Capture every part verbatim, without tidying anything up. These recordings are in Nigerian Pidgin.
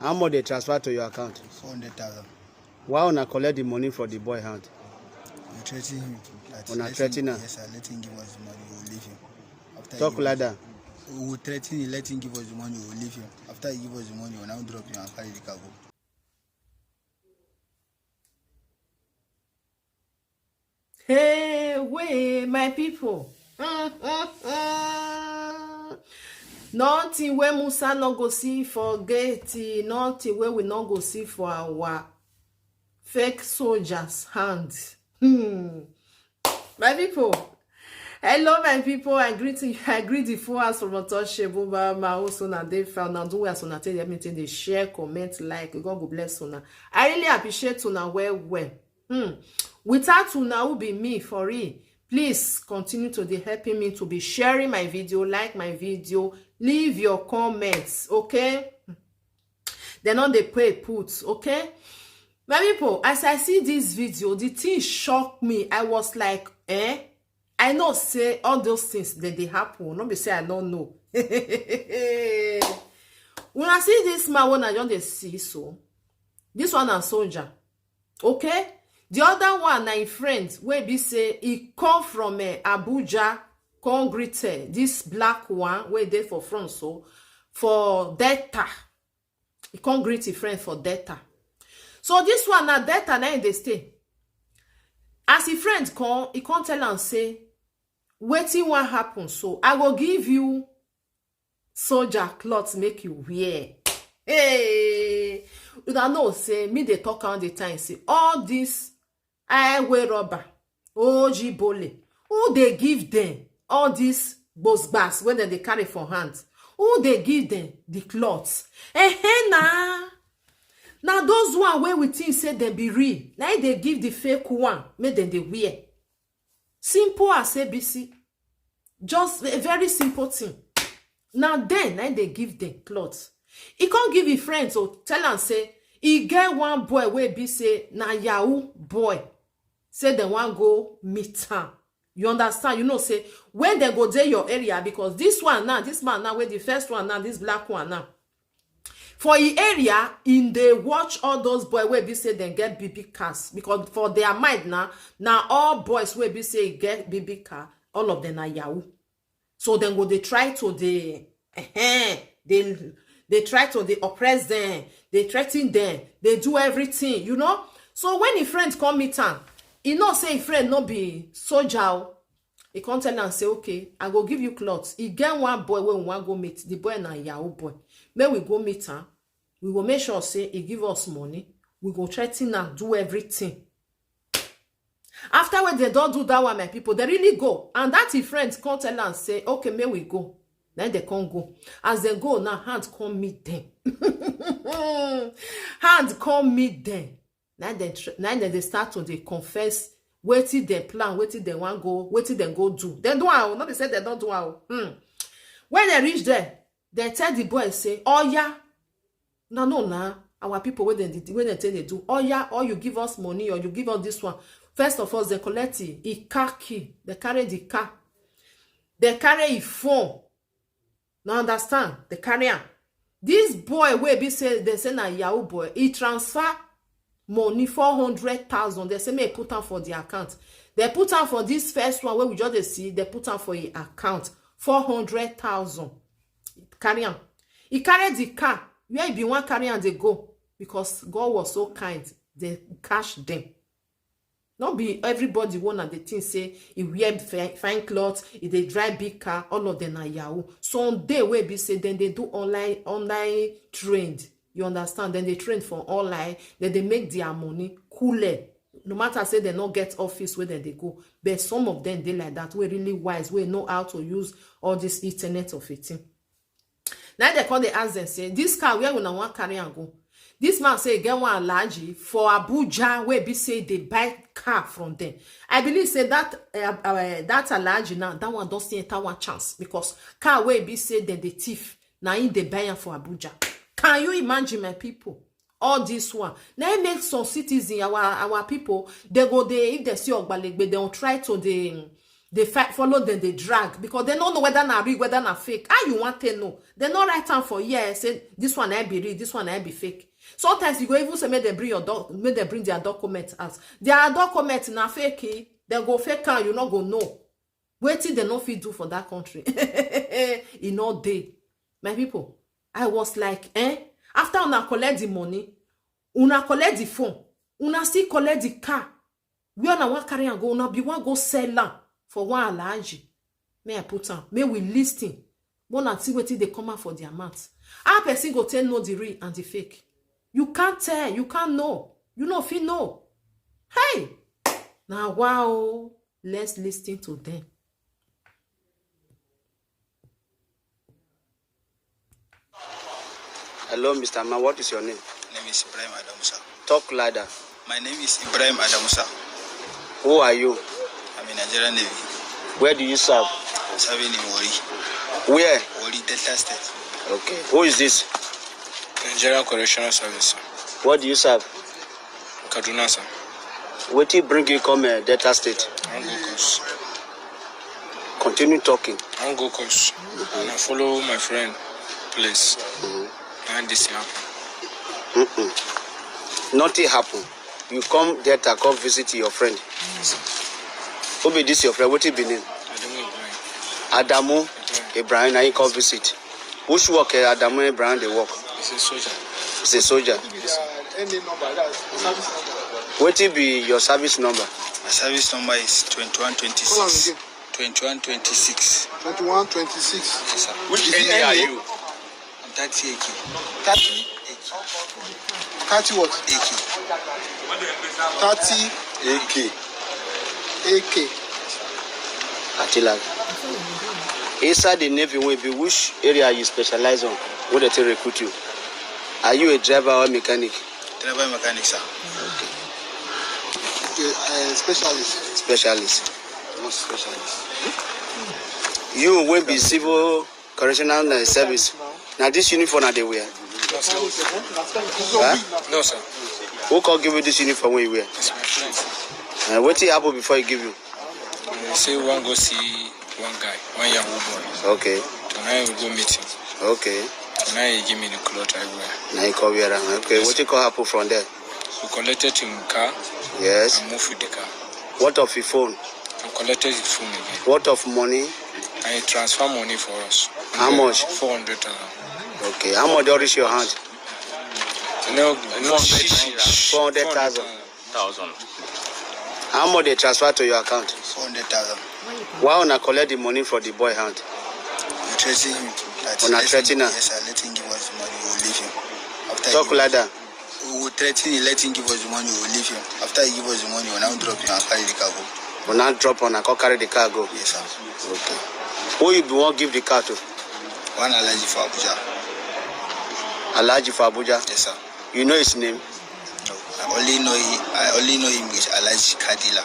How much they transfer to your account? Four hundred thousand. Why una collect the money for the boy hand? We threaten him. That Una let threaten him, am? Yes, sir. Let him give us the money. We will leave him. After he Talk give us- louder. We will threaten him. Let him give us the money. We will leave him. After he give us the money, we will now drop him and carry the car go. Hey, way, my people. Nothing wey Musa no go see for gate, nothing wey we no go see for our fake soldiers' hand. Hmm. My people, hello, my people. I greet you. I greet the full house from Otoshebo, Bama, Osuna, Defa, Nandu, Asuna, tell everything. They share, comment, like. God go bless una. I really appreciate una well, well. Hmm. Without una, who be me for real? Please continue to dey helping me to be sharing my video, like my video, leave your comments, okay? They no dey pay put, okay? My people, as I see this video, the thing shock me. I was like, eh? I know say all those things that they happen. No be say I don't know. When I see this man, when I don't dey see so, this one na soldier, okay? The other one na him friend wey be say he come from uh, Abuja, come greet uh, this black one wey dey for front so for Delta. He come greet him friend for Delta. So this one na Delta na him dey stay. As him friend come, he come tell am say, "Wetin wan happen so? I go give you soldier cloth make you wear." Hey, una know say me dey talk all the time say all this highway robber, O G bole, who dey give them all this gbosgbas wey dem dey carry for hand? Who dey give them the cloth? Ehe na. Na those one wey we think say dem be real, na im dey give the fake one make dem dey wear. Simple as A B C. Just a very simple thing. Na then na im dey give them cloth. He come give him friend to tell am say he get one boy wey be say na Yahoo boy. Say dem wan go meet am. You understand? You know say when dem go dey your area, because this one now, this man now, wey the first one now, this black one now, for him area, him dey watch all those boy wey be say dem get big big cars, because for their mind now, na all boys wey be say get big big car, all of them na Yahoo. So dem go dey try to dey, eh, dey dey try to dey oppress them, dey threaten them, dey do everything, you know. So when him friend come meet am, he know say him friend no be soldier o. He come tell am say, "Okay, I go give you cloth. E get one boy wey we wan go meet. The boy na Yahoo boy. Make we go meet am. We go make sure say he give us money. We go threaten am, do everything." After when they don't do that one, my people, they really go. And that him friend come tell am say, "Okay, make we go." Then they come go. As they go now, hand come meet them. Hand come meet them. Now they tr- now they dey start to dey confess wetin dem plan, wetin dem wan go, wetin dem go do. Dem do am o, no be say dem don do am o. Hmm. When they reach there, they tell the boy say, "Oh yeah, na no na our people wey dem dey wey dem take dey do. Oh yeah, or you give us money or you give us this one." First of all, they collect e e car key, they carry the car, they carry e phone. Now understand, they carry am. This boy wey be say they say na Yahoo boy, he transfer money four hundred thousand. They say make he put am for the account. They put am for this first one wey we just dey see. They put am for his account, four hundred thousand. Carry am. He carry the car where he bin wan carry am dey go, because God was so kind, they catch them. No be everybody wey una dey think say he wear fi- fine cloth, he dey drive big car, all of them na Yahoo. Some dey wey be say dem dey do online online trend. You understand? Dem dey trend for online, dem dey make their money coole. No matter say dem no get office wey dem dey go, but some of them dey like that, wey really wise, wey know how to use all this internet of a thing. Now they come dey ask them say, "This car, where una wan carry am go?" This man say e get one Alhaji for Abuja wey be say dey buy car from them. I believe say that uh, uh, that Alhaji now, that one don still enter one chance, because car wey be say dem dey thief, na him dey buy am for Abuja. Can you imagine, my people? All this one na im make some citizen, our our people, they go dey, if they see Ogbalegbe, they will try to dey Dey fight, follow dem, dey drag, because dem no know whether na real, whether na fake. How you wan take know? Dem no write am for here say this one na be real, this one na be fake. Sometimes you go even say make dem bring your doc-, make dem bring their document out. Their document na fake, eh? Dem go fake am, you no go know. Wetin dem no fit do for that country? E no dey. My people, I was like, eh? After una collect the money, una collect the phone, una still collect the car. Where una wan carry am go? Una be wan go sell am for one Alhaji. May I put am? May we listen. Make una see wetin dey come out for their mouth. How person go take know the real and the fake? You can't tell. You can't know. You no fit know. Hey! Na wow. Let's listen to them. Hello, Mister Man, what is your name? Name is Ibrahim Adamusa. Talk louder. My name is Ibrahim Adamusa. Who are you? I'm a Nigerian Navy. Where do you serve? Serving in Warri. Where? Warri, Delta State. Okay. Who is this? Nigerian Correctional Service. What do you serve? Kaduna, sir. Wetin bring you come uh, Delta State? I wan go cause. Continue talking. I wan go cause. And I follow my friend place. And this thing happen. Nothing happen. You come Delta, come visit your friend. Who be this your friend? Wetin be name? Adamu Ibrahim. Adamu Ibrahim, na him come visit. Which work uh, Adamu Ibrahim dey work? He's a soldier. He's a soldier. Any number, that's service number. Wetin be your service number? My service number is twenty-one twenty-six. Call am again. Twenty-one twenty-six. Twenty-one twenty-six. Yes, sir. Which N A are you? I'm thirty A K. Thirty. Thirty what? A K. Thirty A K. A K. Atila. Inside the Navy, wey be which area you specialize on? Wey dey take recruit you? Are you a driver or mechanic? Driver mechanic, sir. Okay, uh, specialist. Specialist. What specialist? You wey be civil correctional uh, service. Na this uniform I dey wear. No, sir. Huh? No, sir. Who come give you this uniform wey you wear? It's my friend, sir. Uh, wetin happen before he give you? He say we wan go see one guy, one Yahoo boy. Okay, So now we go meet him. okay. So now he give me the cloth I wear. Na you come wear am. Okay, wetin come happen from there? We collected him car Yes. and moved with the car. What of your phone? We collected his phone again. What of money? And he transfer money for us. How much? Four hundred thousand. Okay, how much don reach your hand? No, no, shishi. Four hundred thousand. Thousand. How much dey transfer to your account? Four hundred thousand. Why una collect the money from the boy hand? We threaten him. That Una let him- threaten am? Yes, sir. Let him give us the money. We will leave him. After Talk he- like that. We will threaten him. Let him give us the money. We will leave him. After he give us the money, we will now drop him and carry the car go. Una drop am, come carry the car go. Yes, sir. Okay. Who you be wan give the car to? One Alhaji for Abuja. Alhaji for Abuja. Yes, sir. You know his name? No. I only know him. I only know him with Alhaji Kadila.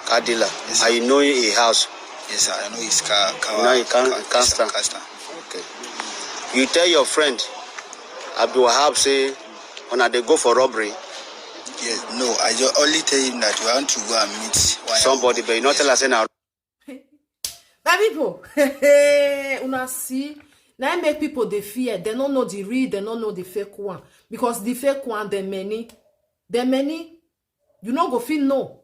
Kadila. And you know him, his house. Yes, sir. I know his car. car You know he can- car- he can't yes, sir, stand. Car stand. Okay. You tell your friend Abdul Wahab say una dey go for robbery. Yes. No. I just only tell him that we want to go and meet one Somebody, but you no tell us say na My people, una see, na im make people dey fear. Dem no know the real, dem no know the fake one. Because the fake one, dem many. Dem many. You no go fit know.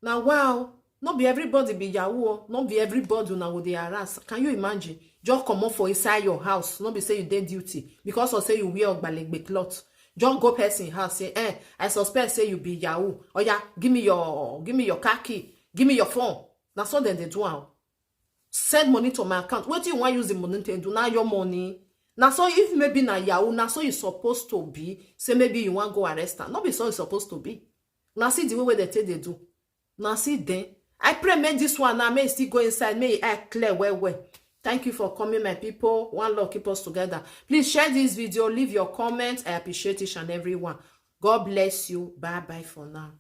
Na wow. No be everybody be Yahoo o. No be everybody una go dey harass. Can you imagine? Just comot for inside your house. No be say you dey duty. Because of say you wear ogbalegbe cloth. Just go person house say, eh, I suspect say you be Yahoo. Oya, give me your, give me your car key. Give me your phone. Na so dem dey do am. Send money to my account. Wetin you wan use the money take do? Na your money. Na so if maybe na Yahoo, na so e suppose to be. Say maybe you wan go arrest am. No be so e suppose to be. Na see the way wey dem take dey do. Na see dem. I pray make this one now, make e still go inside, make e eye clear well well. Thank you for coming, my people. One love, keep us together. Please share this video, leave your comments. I appreciate each and every one. God bless you. Bye bye for now.